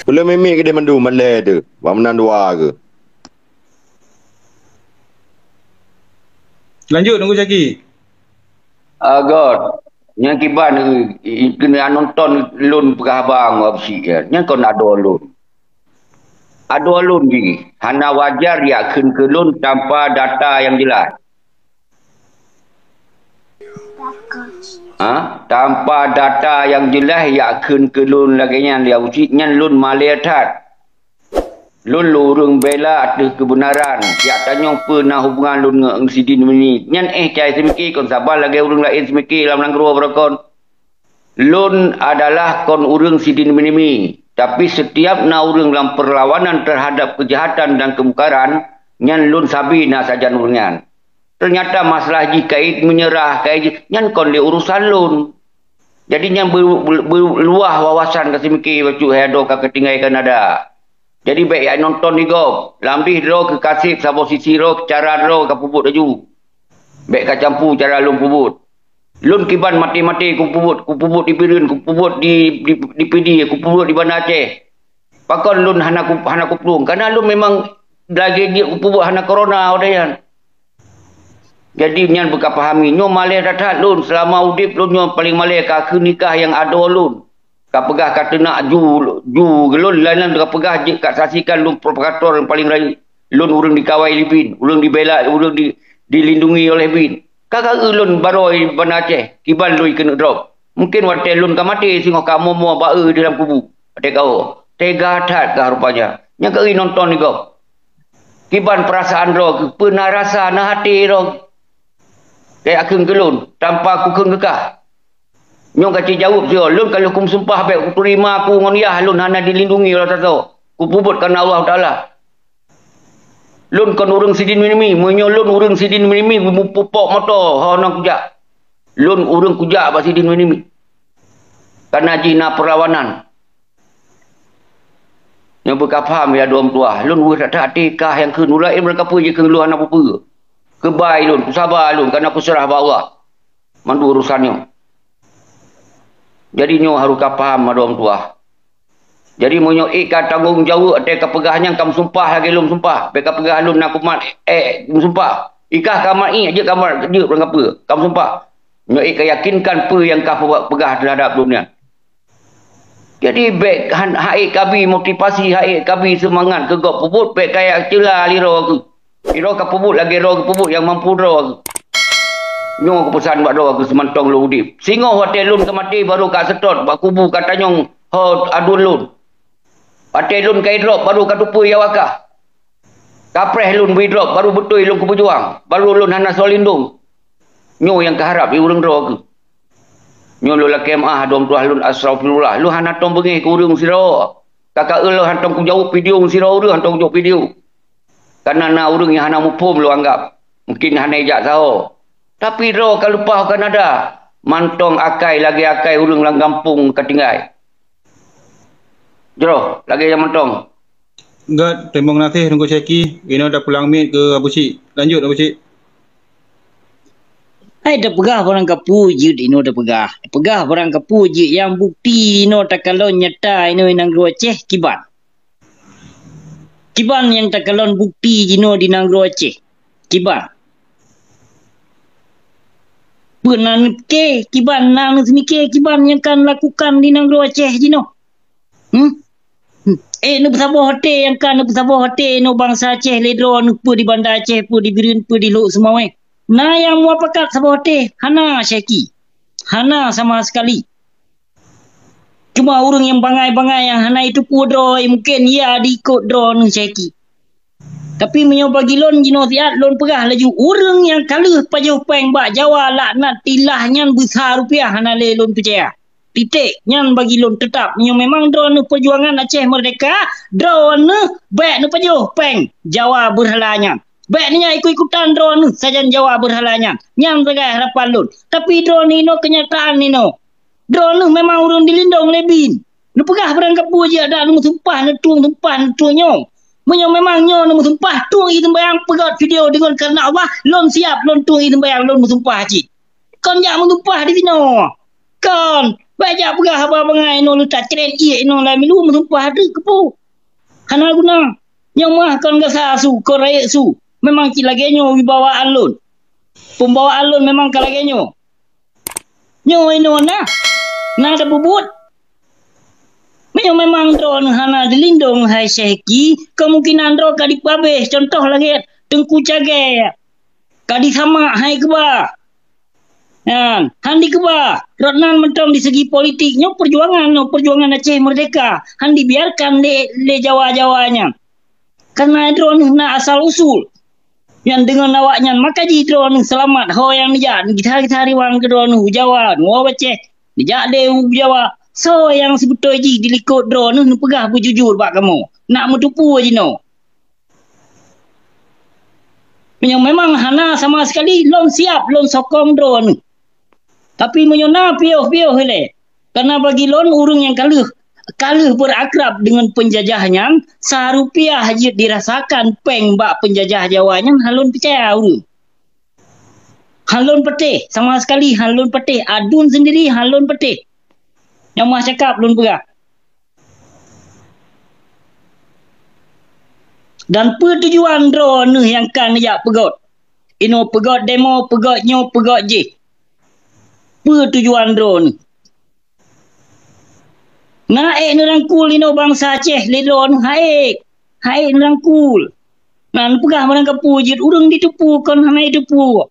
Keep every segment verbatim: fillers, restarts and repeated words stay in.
Ulôn mimik keudeh mandum malèe teuh, bak meunan dua keuh. Lanjut, Teungku Syaki. Ah, göt. Nyang kiban, eh, keuneuk nonton lôn peugah haba ngon Abusyik, ya. Nyan kon adoe lôn. Adoe lôn jih, hana wajar jak kheun keu lôn tanpa data nyang jeulaih. Ha? Tanpa data nyang jeulaih jak kheun keu lôn lagèe nyan, ya Abusyik, nyan lôn malèe that. Lôn, lôn ureueng bela ateueh keubeunaran. Jak tanyong peue na hubungan lôn ngon sidin meunit. Nyan éh cai seumike kon saban lagèe ureueng laén seumike lam nanggroe barokon. Lôn adalah kon ureueng sidin meunimi. Tapi setiap na ureueng lam perlawanan terhadap kejahatan dan kemukaran, nyan lôn sabe na sajan ureueng nyan. Ternyata masalah jih kait meunyeurah, kait jih, nyan kon lé urusan lôn. Jadi nyan beu-, beu-, beu-, luwah wawasan ka seumike bacut hai adoe ka keutinggai Kanada. Jadi bèk jak nonton di gob. Lam dih droe keu kaseb saboh sisi droe, cara droe ka peubuet laju. Bèk ka campu cara lôn peubuet. Lôn kiban maté-maté kupeubuet, kupeubuet di Bireuen, kupeubuet di, di, di Pidie, kupeubuet di Banda Aceh. Pakon lôn hana ku, hana kuplueng? Karena lôn memang lagèe jeuet kupeubuet hana korona watèe nyan. Jadi nyan beukapahami, nyoe malèe that-that lôn, seulama udép lôn nyoe paleng malèe ka kheun nikah nyang adoe lôn. Ka peugah ka teunak ju, ju lôn, laén-laén ka peugah jeuet ka saksikan lôn provokator nyang paleng rayeuk. Lôn ureueng dikawai lé bin, ureueng dibela, ureueng di, dilindungi oleh bin. Ka, ka eu lôn baroe Banda Aceh, kiban lôn keuneuk drop. Mungken watèe lôn ka maté singoh ka moe-moe ba eu di lam kubu. Watèe ka o. Tega that kah rupanya. Nyang ka eu nonton di gob. Kiban peurasaan droe keuh, peue na rasa, na até droe. Kaya kheun keu lôn, tanpa kukheun keu kah. Nyoe ka jijaweueb sigoe, lôn ka lheueh kumeusumpah bèk kuteurima aku ngon yah lôn hana dilindungi oleh sasoe. Kupeubuet karena Allah Taala. Lôn kon ureueng sidin meunimi, meunyoe lôn ureueng sidin meunimi, mupupok moto, ho nang kujak. Lôn ureueng kujak bak sidin meunimi. Karena jih na peurlawanan. Nyoe beu ka paham ya dua meutuah. Lôn weueh that-that até kah nyang kheun ulôn, eh, meureuka peue jikheun lôn hana peue-peue. Keubai lôn, kusaba lôn, karena kuseurah bak Allah. Mandum urusan nyoe. Jadi nyoe harôh ka paham, mandum tuah. Jadi meunyoe ék ka tanggong jaweueb, watèe ka peugah nyan ka meusumpah lagèe lôn meusumpah. Bèk ka peugah lôn na kumat ék meusumpah. Ikah ka mat ék, jeuet ka mat jeuet, ureueng ka peue, ka meusumpah. Nyoe ék ka yakinkan peue nyang ka peugah teuhadap lôn nyan. Jadi bèk han, han ék kabi motivasi, han ék kabi seumangat keu gob peubuet, bèk kaya ceula lé droe keuh. Sidroe ka peubuet lagèe droe geupeubuet nyang mampu droe. Nyoe keupeusan bak droe keuh seumantong lôn udép. Singoh watèe lôn ka maté barô ka seutôt bak kubu ka tanyong ho aduen lôn. Watèe lôn ka idrop barô ka teupeue Jawa kah. Kapreh lôn bri drop barô beutôi lôn keupeujuang. Barô lôn hana soe lindong. Nyoe nyang kaharab di ureueng droe keuh. Nyoe lôn lakèe meu'ah dua meutuah lôn, astagfirullah. Lôn hana tom beungèh keu ureueng sidroe. Ka ka eu lôn hana tom kujaweueb video sidroe ureueng, hana tom kujaweueb video. Karena na ureueng nyang hana muphom lôn anggap. Mungkin hana ijak saho. Tapi droe ka leupah u Kanada. Mantong akai lagèe akai ureueng lam gampông ka tinggai. Jroh, lagèe nyan mantong. Göt, teurimong gaséh Teungku Syaki. Inoe tapeulang miet keu Abusyik. Lanjut, Abusyik. Hai, tapeugah barang kapeue jeuet inoe tapeugah. Tapeugah barang kapeue jeuet nyang bukti inoe takalon nyata inoe nanggroe Aceh kiban. Kiban nyang takalon bukti jinoe di nanggroe Aceh. Kiban. Peue na neupike, kiban na neuseumiké, kiban nyang ka lakukan di nanggroe Aceh jinoe. Hmm? Hmm. Eh, neupeusaboh até nyang ka neupeusaboh até inoe bansa Aceh lé droeneuh, peue di Banda Aceh, peue di Bireuen, peue di Lhokseumawe. Na nyang mupakat saboh até? Hana, Syaki. Hana sama sekali. Cuma ureueng nyang bangai-bangai nyang hana jiteupeue droe, mungken ya diikot droeneuh Syaki. Tapi meunyoe bagi lôn jinoe siat, lôn peugah laju, ureueng nyang ka lheueh pajoh péng bak Jawa laknatillah nyan beusa rupiah hana lé lôn peucaya. Titek. Nyan bagi lôn teutap. Meunyoe memang droeneuh peujuangan Aceh Merdeka, droeneuh bèk neupajoh péng Jawa beurhala nyan. Bèk neujak ikut-ikutan droeneuh sajan Jawa beurhala nyan. Nyan sagai harapan lôn. Tapi droeneuh inoe keunyataan inoe. Droeneuh memang ureueng dilindong lé bin. Neupeugah barang kapeue jih adak neumeusumpah, neutrueng sumpah, neutrueng nyoe. Meunyoe memang nyoe neumeusumpah, trueng ie seumbayang, peugöt video deungon kareuna Allah, lôn siap lôn trueng ie seumbayang, lôn meusumpah cit. Kon jak meusumpah di sinoe. Kon. Bèk jak peugah haba bangai inoe leuta cret ié inoe lam milu meusumpah teuk keupeue. Hana guna. Nyoe mah kon gasa su, kon rayeuk su. Memang cit lagèe nyoe wibawaan lôn. Pembawaan lôn memang ka lagèe nyoe. Nyoe inoe na, na tapeubuet. Meunyoe memang droeneuh hana dilindong hai Syehki, kemungkinan droe ka dipeuhabéh. Contoh lagèe Teungku Cagèe, ka disamak hai keubah. Nyan, han dikeubah. Rot nan mantong di segi politik nyoe, perjuangan nyoe, perjuangan Aceh Merdeka, han dibiarkan lé, lé Jawa-Jawa nyan. Karena droeneuh na asal usul. Nyan deungon awaknyan, maka jih droeneuh seulamat ho nyang neujak, gisa-gisa riwang keu droeneuh u Jawa, nyoe u Aceh, neujak lé u Jawa. Soe nyang sibeutôi jih dilikot droeneuh neupeugah beujujur bak kamoe, nak meutupeue jinoe. Meunyoe memang hana sama sekali, lôn siap lôn sokong droeneuh. Tapi meunyoe na piôh-piôh ilèe, karena bagi lôn ureueng nyang ka lheueh, ka lheueh beurakrab deungon peunjajah nyan, sa rupiah jeuet dirasakan péng bak peunjajah Jawa nyan, han lôn peucaya ureueng. Han lôn patéh, sama sekali han lôn patéh. Aduen sendiri han lôn patéh. Nyang meuah cakap lôn peugah. Dan peue tujuan droeneuh nyang ka neujak peugöt? Inoe peugöt demo, peugöt nyoe, peugöt jih. Peue tujuan droeneuh? Na ék neurangkul inoe bansa Aceh lé droeneuh, ha ék. Ha ék neurangkul. Nan peugah barang kapeue jeuet ureueng diteupue kon hana jiteupue.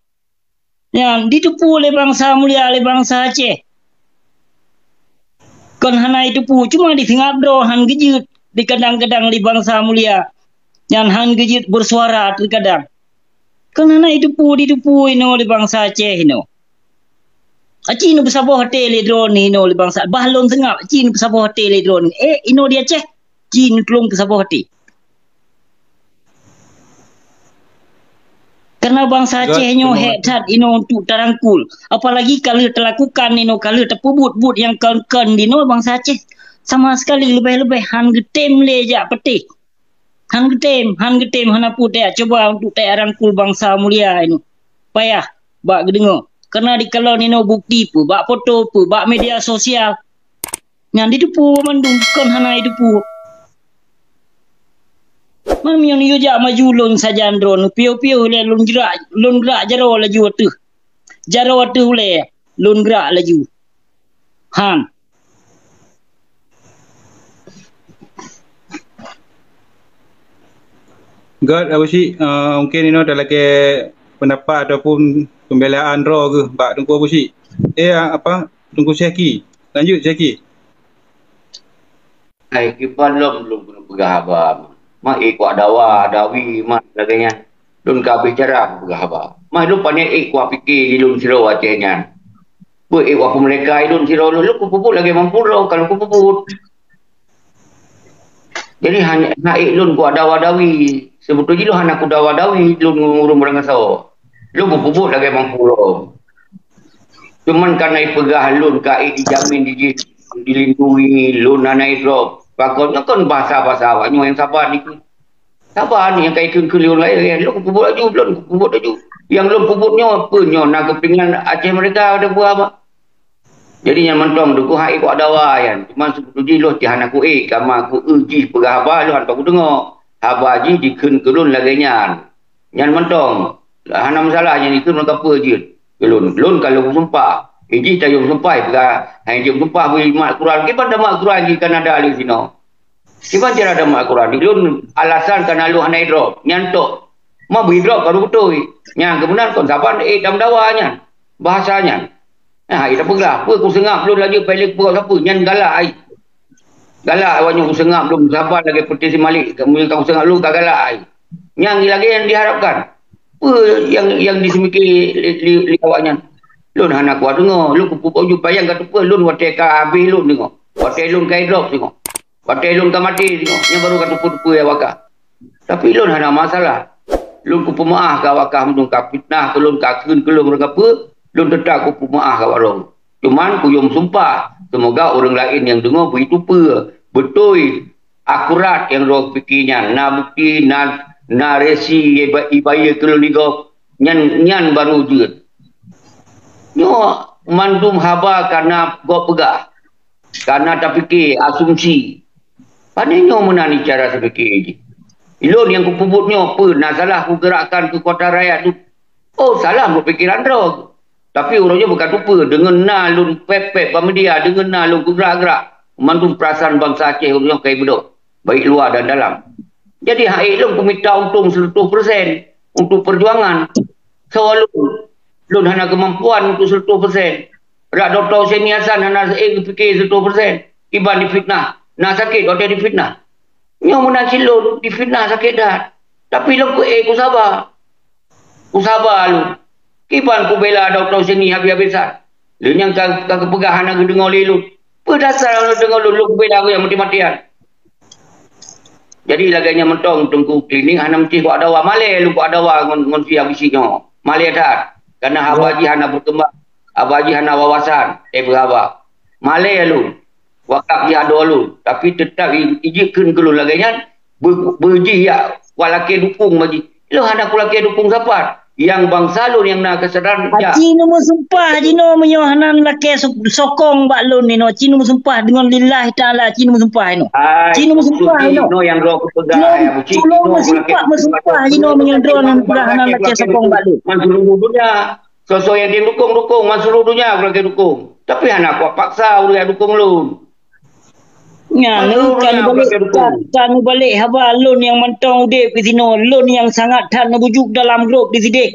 Nyan diteupue lé bansa mulia, lé bansa Aceh. Kon hana jiteupue, cuma diseungab droe han geujeuet dikadang-kadang lé bansa mulia. Nyan han geujeuet beusuara teukadang. Kon hana jiteupue, diteupue inoe lé bansa Aceh inoe. Aci neupeusaboh até lé droeneuh inoe lé bansa, bah lôn seungab, aci neupeusaboh até lé droeneuh. Eh, inoe di Aceh, ci neutulông peusaboh até. Karena bansa Aceh nyoe hék that inoe untuk tarangkul. Apalagi ka lheueh talakukan inoe, ka lheueh tapeubuet buet nyang kon-kon di inoe bansa Aceh. Sama sekali leubeh-leubeh han geutem lé jak patéh. Han geutem, han geutem, hana peue tajak cuba untuk tajak rangkul bansa mulia inoe. Payah bak geudeungoe. Karena dikalon inoe bukti peue, bak foto peue, bak media sosial. Nyan diteupue mandum, kon hana jiteupue. Man meunyoe neuyue jak maju lôn sajan droeneuh, piôh-piôh lé lôn gerak, lôn gerak jaroe laju ateueh. Jaroe ateueh ulèe, lôn gerak laju. Han. Gèt Abu Syik, eh, mungkin inoe talakèe peundapat ataupun pembelaan droe geuh bak Teungku Abu Syik. Eh, apa? Teungku Syehki. Lanjut, Syehki. Hai, kiban lom lôn keuneuk peugah haba. Mah ék kuat dawa, dawi, mah lagèe nyan. Lôn ka bicara peugah haba. Mah lôn pané ék kuat pike di lôn sidroe watèe nyan. Peue ék kuat peumeureka di lôn sidroe lôn, lôn kupeubuet lagèe mampu lôn, ka lôn kupeubuet. Jadi, hana, hana ék lôn kuat dawa-dawi. Seubeutôi jih lôn hana kudawa-dawi lôn ngon ureueng-ureueng gasoe. Lôn kupeubuet lagèe mampu lôn. Cuman kana jipeugah lôn ka ék dijamin, diji-, dilindungi, lôn hana idrop. Pakon nyoe kon bahasa-bahasa awak nyoe nyang saban dikeue. Saban nyang ka ikheun-kheun lé ureueng laén, lôn kupeubuet laju, lôn kupeubuet laju. Nyang lôn peubuet nyoe peue nyoe na keupingan Aceh Merdeka pada buah bah. Jadi nyan mantong dukung hai kuat dawa nyan. Cuma seubeutôi jih lôn cit hana kuék, kama ku eu jih peugah haba lôn hana kudeungoe. Haba jih dikheun keu lôn lagèe nyan. Nyan mantong. Hana masalah nyan dikheun ngon kapeue jeuet keu lôn. Lôn ka lôn meusumpah. Eh, jih tajak meusumpah, peugah hai jeuet meusumpah beu mat Quran. Kiban tamat Quran di Kanada lé sinoe. Kiban cara tamat Quran. Di lôn alasan kana lôn hana idrop. Nyan tok. Ma beu idrop baru beutôi. Nyan keubeunaran kon saban ék tameudawa nyan. Bahasa nyan. Nah, ita peugah, peue kuseungab lôn laju paléng peugah sapeue, nyan galak ai. Galak awak nyoe kuseungab lôn saban lagèe peuti si Malik, kamu ka kuseungab lôn ka galak ai. Nyang lagèe nyang diharapkan. Peue nyang, nyang diseumiké lé, lé, lé awak nyan? Lôn hana kuat deungoe, lôn kupeubuet laju payang ka teupeue lôn watèe ka habéh lôn deungoe. Watèe lôn ka idrop deungoe. Watèe lôn ka maté deungoe, nyan baru ka teupeue-teupeue awak ka. Tapi lôn hana masalah. Lôn kupeumeu'ah keu awak ka meunyoe ka fitnah keu lôn, ka kheun keu lôn, ureueng kapeue, lôn teutap kupeumeu'ah keu awak droe. Cuman kuyue meusumpah, seumoga ureueng laén nyang deungoe beuiteupeue beutôi akurat nyang droe pike nyan, na bukti, na, na resi iba-, ibayeue keu lôn di gob, nyan, nyan baru jeuet. Nyoe mandum haba kana gob peugah. Karena tapike asumsi. Pane nyoe meunan cara tapike jih. Ilôn nyang kupeubuet nyoe peue na salah kugeurakkan keukuatan rakyat tu? Oh, salah buat pikiran droe. Tapi uroe nyoe bukan tupeue, deungon na lôn pep-pep bak media, deungon na lôn kugrak-grak, mandum perasaan bansa Aceh uroe nyoe kai beudôh, baik luar dan dalam. Jadi, hai lôn kumita untông seratus persen untuk perjuangan. Soe lôn, lôn hana kemampuan untuk seratus persen. Rak Doktor Huseni Hasan hana ék geupike seratus persen. Iban difitnah. Na sakét watèe difitnah. Nyoe meunan cit lôn difitnah sakét that. Tapi lôn keu ék kusaba. Kusaba lôn. Kiban kubela Doktor Huseni habéh-habésan. Lheueh nyan ka, ka geupeugah hana geudeungoe lé lôn. Peue dasar lôn deungoe lôn, lôn kubela geuh nyang mati-matian. Jadi lagèe nyan mantong Teungku Klinik hana meusti bak dawa, malèe lôn bak dawa ngon, ngon si Abusyik nyoe. Malèe that. Karena haba jih hana berkembang. Haba jih hana wawasan. Eh, beuhaba. Malèe lôn. Wakaf jih adoe lôn. Tapi teutap i-, ijeuet kheun keu lôn lagèe nyan. Beu-, beujih jak walakèe dukong bak jih. Lôn hana kulakèe dukong sapat. Nyang bansa lôn nyang na keusadaran jak. Aci neumeusumpah jinoe meunyoe hana lakèe so-, sokong bak lôn inoe. Ci neumeusumpah deungon lillahi ta'ala, ci neumeusumpah inoe. Hai, ci neumeusumpah inoe. Inoe nyang droe kupeugah, hai Abusyik, tulông inoe meusumpah, kulakèe meusumpah jinoe meunyoe droe neupeugah hana lakèe sokong bak lôn. Man seuluruh dunia. Soe-soe nyang dukong-dukong, man seuluruh dunia kulakèe dukong. Tapi hana kuat paksa ureueng jak dukong lôn. Nyan, ka neubalek, ka, ka neubalek haba lôn nyang mantong udép di sinoe, lôn nyang sangat that neubujuk dalam grup di sideh.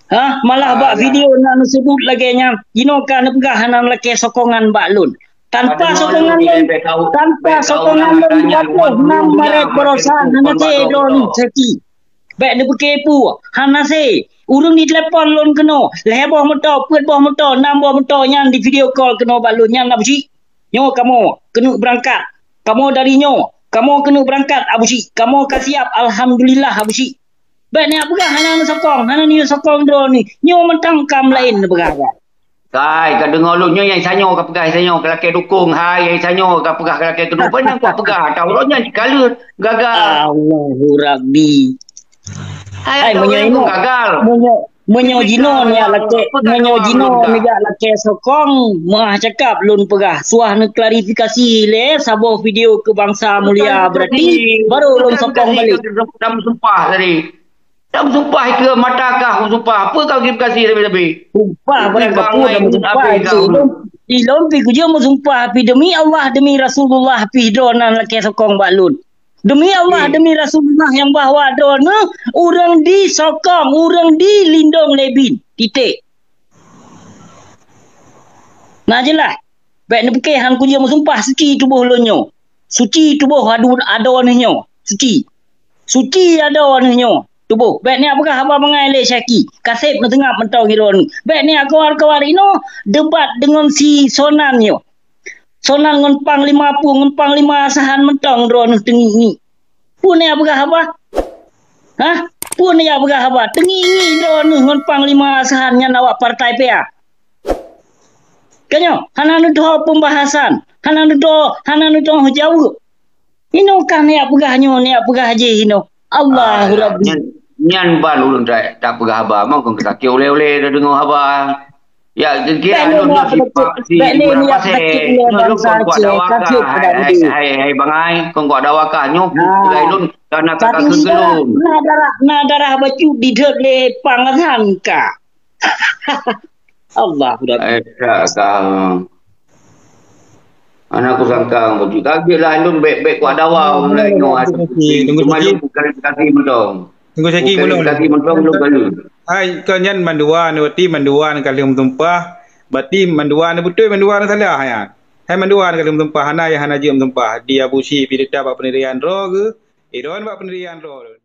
Hah, malah bak video na neuseubut lagèe nyan, jinoe ka neupeugah hana lakèe sokongan bak lôn. Tanpa sokongan lôn, tanpa sokongan lôn, dua puluh enam Maret barosan hana lé droeneuh sakét. Bèk neupeukepo, hana sé. Ureueng jitelepon lôn keunoe, lhèe boh moto, peuet boh moto, nam boh moto, nyan di video call keunoe bak lôn, nyan Abusyik. Nyoe kamoe keuneuk beurangkat. Kamoe dari nyoe, kamoe keuneuk beurangkat, Abusyik. Kamoe ka siap, alhamdulillah, Abusyik. Bèk neupeugah hana neusokong, hana neusokong droeneuh. Nyoe mantong kam laén neupeugah. Hai, ka deungoe lôn nyoe nyang sanyoe ka peugah sanyoe ka lakèe dukong, hai, nyang sanyoe ka peugah ka lakèe keudukong. Peue nyang kupeugah, tau lôn nyan kaleuh gagal. Allahu Rabbi. Hai, meunyoe inoe, gagal. Meunyoe, meunyoe jinoe neujak lakèe, meunyoe jinoe neujak lakèe sokong, meuah cakap lôn peugah, suah neuklarifikasi lé saboh video keu bansa mulia, berarti baru lôn sokong balek. Dah meusumpah tadi. Dah meusumpah keu mata kah meusumpah. Apa kau klarifikasi sabe-sabe? Sumpah barang kapeue dah meusumpah. Ilôn, ilôn pi kujeuet meusumpah pi demi Allah, demi Rasulullah pi droe nan lakèe sokong bak lôn. Demi Allah, demi Rasulullah nyang bahwa droeneuh ureueng disokong, ureueng dilindong lé bin. Titik. Na jeulaih. Bèk neupike han kujeuet meusumpah suci tuboh lôn nyoe. Suci tuboh adu-, adoe neuh nyoe. Suci. Suci adoe neuh nyoe. Tuboh. Bèk neupeugah haba bangai lé Syaki. Kaseb meuseungab mantong droeneuh. Bèk neukoar-koar inoe debat deungon si Sonan nyoe. Sonan ngon Panglima Pu, ngon Panglima Asahan mantong droeneuh teungiek-ngiek. Peue neupeugah haba? Hah? Peue neupeugah haba? Teungiek-ngiek droeneuh ngon Panglima Asahan nyan awak partai P A. Ka nyoe, hana neutoe pembahasan, hana neutoe, hana neutoe jaweueb. Inoe kah neupeugah nyoe, neupeugah jih inoe. Allahu Rabbi. Nyan, nyan ban ulôn ta-, tapeugah haba, meuh kon sakét ulèe-ulèe tadeungoe haba. Ya, kira lôn nyoe si, si Ibu Rapase. Nyoe lôn kon kuat dawa kah, hai, hai, hai, hai bangai, kon kuat dawa kah nyoe. Peugah lôn karena ka keu lôn. Na darah, na darah bacut didhôt lé Pang Azhan kah. Allah udah. Eh, ka, ka. Anak kusangka bacut. Kaget lah lôn bèk, bèk kuat dawa mulai nyoe. Tunggu sikit. Cuma lôn klarifikasi mantong. Tunggu sikit, belum. Klarifikasi mantong, belum kali. Hai, kau nyan mandua, berarti mandua ka lheueh meusumpah. Berarti mandua beutôi, mandua salah, ya. Hai mandua ka lheueh meusumpah, hana ya hana jeuet meusumpah. Di Abusyik pi teutap bak peundirian droe geuh. Eh, droe bak peundirian droe.